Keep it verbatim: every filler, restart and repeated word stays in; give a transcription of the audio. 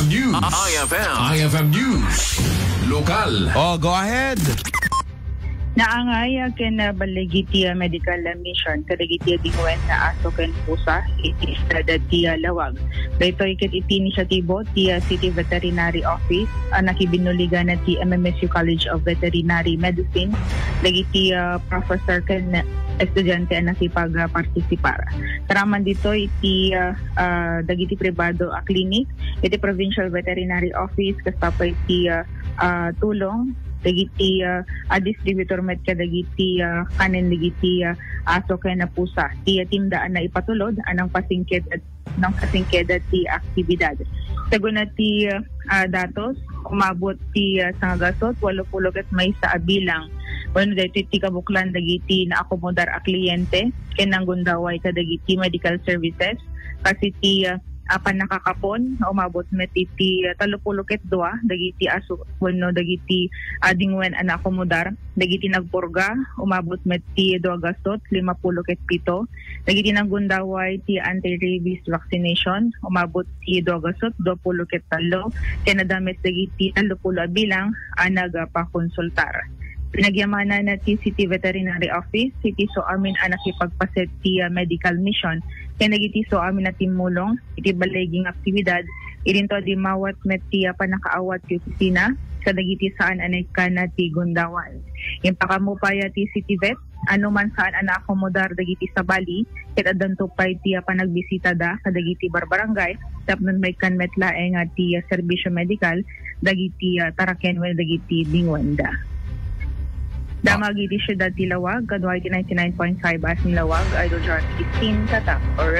News. I F M. I F M News. Lokal. Oh, go ahead. Naangay ken naballigi ti, ah, medical mission kadagiti dingwen nga aso ken pusa iti siyudad ti, ah, Laoag. Daytoy ket iti inisyatibo ti, ah, City Veterinary Office a nakibinnuligan ti M M S U College of Veterinary Medicine, dagiti, ah, professor ken estudiante a nakipagpartisipar. Saraman ditoy iti, ah, ah, dagiti pribado a clinic iti Provincial Veterinary Office, kasta pay ti, ah, ah, tulong dagiti, ah, ah, distributor met kadagiti, ah, kanen dagiti, ah, aso ken pusa. Ti, ah, timda a naipatulod a nangpasingked, nangpasingked ti aktibidad. Saguna ti, ah, datos, umabot ti, ah, sangagasut, walo pulo ket maysa a bilang. Wenno daytoy ti kabuklan dagiti naakomodar a kliyente ken nanggundaway kadagiti medical services. Kas iti, ah, ah, pannakakapon, umabot met iti, ah, tallo pulo ket dua dagiti aso wenno dagiti, ah, dingwen a naakomodar. Dagiti nagpurga, umabot met ti dua gasut, lima pulo ket pito. Dagiti nanggundaway ti anti-rabies vaccination, umabot ti dua gasut, dua pulo ket tallo. Ken adda met dagiti tallo pulo a bilang a nagpakonsultar. Pinagyamanan na ti City Veterinary Office iti suamin a nakipagpaset ti, ah, medical mission ken dagiti suamin a timmulong iti balligi nga aktibidad. Idinto a dimmawat met ti, ah, pannakaawat ti opisina kadagiti saan a naikkan ti gundaway. Impakaammo pay ti City Vet, no man saan a naakomodar dagiti sabali, ket addanto pay ti, ah, panagbibitada kadagiti barbarangay tapno maikkan met laeng, ah, ti, ah, serbisio medikal dagiti, ah, taraken wenno dagiti dingwenda. Damag iti siyudad ti Laoag, kaduay ti ninety-nine point five Asin Laoag, Idol John sixteen, Tatak, or